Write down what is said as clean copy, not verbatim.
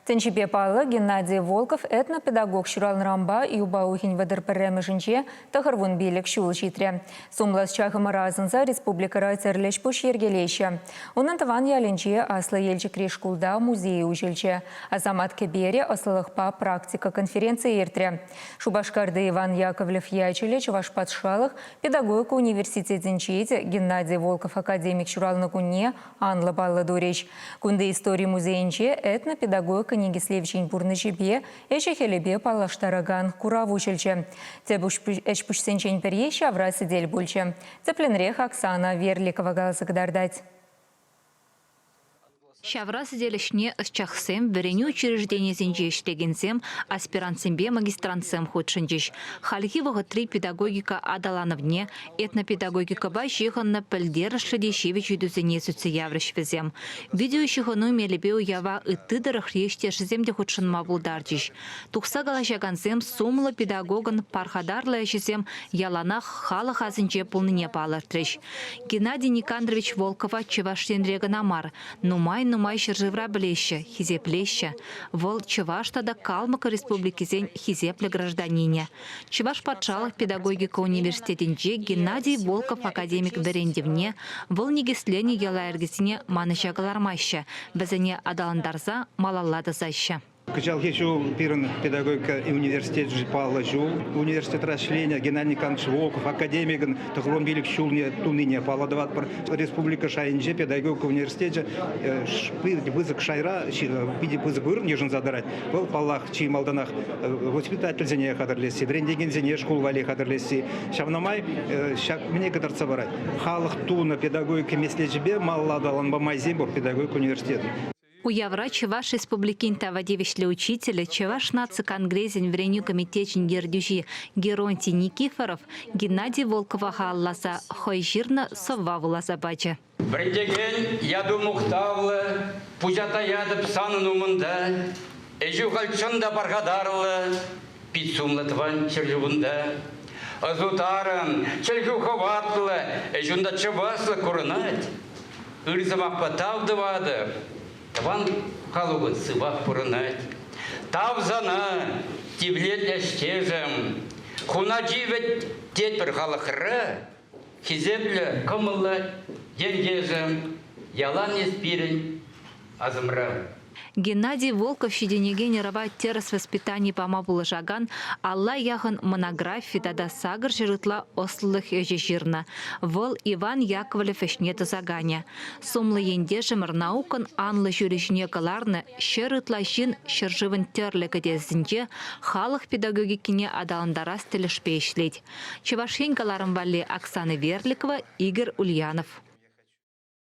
Тӗнчипе паллӑ Геннадий Волков этнопедагог ҫуралнӑранпа юпа уйӑхӗн 31-мӗшӗнче 95 ҫул ҫитрӗ. Сумлӑ ӑсчахӑмӑра асӑнса республикӑра тӗрлӗ ӗҫ-пуҫ йӗркелеҫҫӗ. Унӑн тӑван ялӗнче Аслӑ Елчӗкри шкулта музей уҫӑлчӗ. Асамат кӗперӗ ӑслӑлӑхпа практика конференцийӗ иртрӗ. Шупашкарти Иван Яковлев ячӗллӗ Чӑваш патшалӑх педагогика университетӗнче те Геннадий Волков академик ҫуралнӑ кунне анлӑ паллӑ турӗҫ. Кунти истори музейӗнче этнопедагогика никӗслевҫин пурнӑҫӗпе, ӗҫӗ-хӗлӗпе паллаштаракан курав уҫӑлчӗ. Тӗп ӗҫ-пуҫсенчен пӗри ҫавра сӗтел пулчӗ. Тӗплӗнрех Оксана Верликова каласа кӑтартать. Ҫавра сӗтел ӗҫне ӑсчахсем, вӗренӳ учрежденийӗсенче ӗҫлекенсем, аспирантсемпе магистрантсем хутшӑнчӗҫ. Хальхи вӑхӑтри педагогика аталанӑвне, этнопедагогикӑпа ҫыхӑннӑ пӗлтерӗшлӗ те ҫивӗч ыйтусене сӳтсе яврӗҫ вӗсем. Видеоҫыхӑну мелӗпе уява ытти тӑрӑхри ӗҫтешӗсем те хутшӑнма пултарчӗҫ. Тухса калаҫакансем сумлӑ педагогӑн пархатарлӑ ӗҫӗсем яланах халӑх асӗнче пулнине палӑртрӗҫ. Геннадий Никандрович Волкова Чӑваш Енре кӑна мар, нумай-нумай ҫӗршывра пӗлеҫҫӗ, хисеплеҫҫӗ. Вӑл Чӑваш тата Калмӑк республикисен хисеплӗ гражданинӗ. Чӑваш патшалӑх педагогика университетӗнче Геннадий Волков академик вӗрентӗвне, вӑл никӗсленӗ йӑла-йӗркесене манӑҫа кӑлармаҫҫӗ, вӗсене аталантарса малалла тӑсаҫҫӗ. Кӑҫалхи ҫул пирӗн педагогика университечӗ паллӑ ҫул. Университетра ӗҫленӗ Геннадий Николаевич Волков академикӑн 95 ҫулне тунине паллӑ тӑватпӑр. Республика шайӗнче педагогика университечӗ пысӑк шайра питӗ пысӑк вырӑн йышӑнса тӑрать. Вӑл, паллах, чи малтанах воспитательсене хатӗрлесси, вӗрентекенсене шкул валли хатӗрлесси. Ҫавна май ҫак мӗне кӑтартса парать? Халӑх тунӑ педагогика меслечӗпе малалла аталанма майсем пур педагогика университетӑн. Уявра Чӑваш Республикин тава тивӗҫлӗ учителӗ, Чӑваш наци конгресӗн вӗренӳ комитечӗн ертӳҫи Геронтий Никифоров Геннадий Волкова халалласа хӑй ҫырнӑ сӑвва вуласа пачӗ. Вӗрентекен яту мухтавлӑ, пуҫа таятӑп санӑн умӑнта. Ӗҫӳ халь чӑн та пархатарлӑ, пит сумлӑ тӑван ҫӗршывунта. Ӑсу тарӑн, чӗлхӳ хӑватлӑ, ӗҫ унта чӑвашлӑх курӑнать. Ыр сӑмахпа тав тӑватӑп, тӑван халӑхӑн сывах пурӑнать. Тав сана, тивлетлӗ ӗҫтешӗм, хуначи вӗт тетпӗр халӑхра, хисеплӗ, кӑмӑллӑ ентешӗм, ялан эс пирӗн асӑмра. Геннадий Волков ҫитӗнекен ӑрӑва тӗрӗс воспитани пама пулӑшакан алла яхӑн монографи тата 800 ытла ӑслӑлӑх ӗҫӗ ҫырнӑ. Вӑл Иван Яковлев ӗҫне тӑсаканӗ. Сумлӑ ентешӗмӗр наукӑн анлӑ ҫулӗ ҫине кӑларнӑ 100 ытла ҫын ҫӗршывӑн тӗрлӗ кӗтесӗнче халӑх педагогикине аталантарас тӗлӗшпе ӗҫлет. Чӑваш Ен кӑларӑм валли Оксана Верликова, Игорь Ульянов.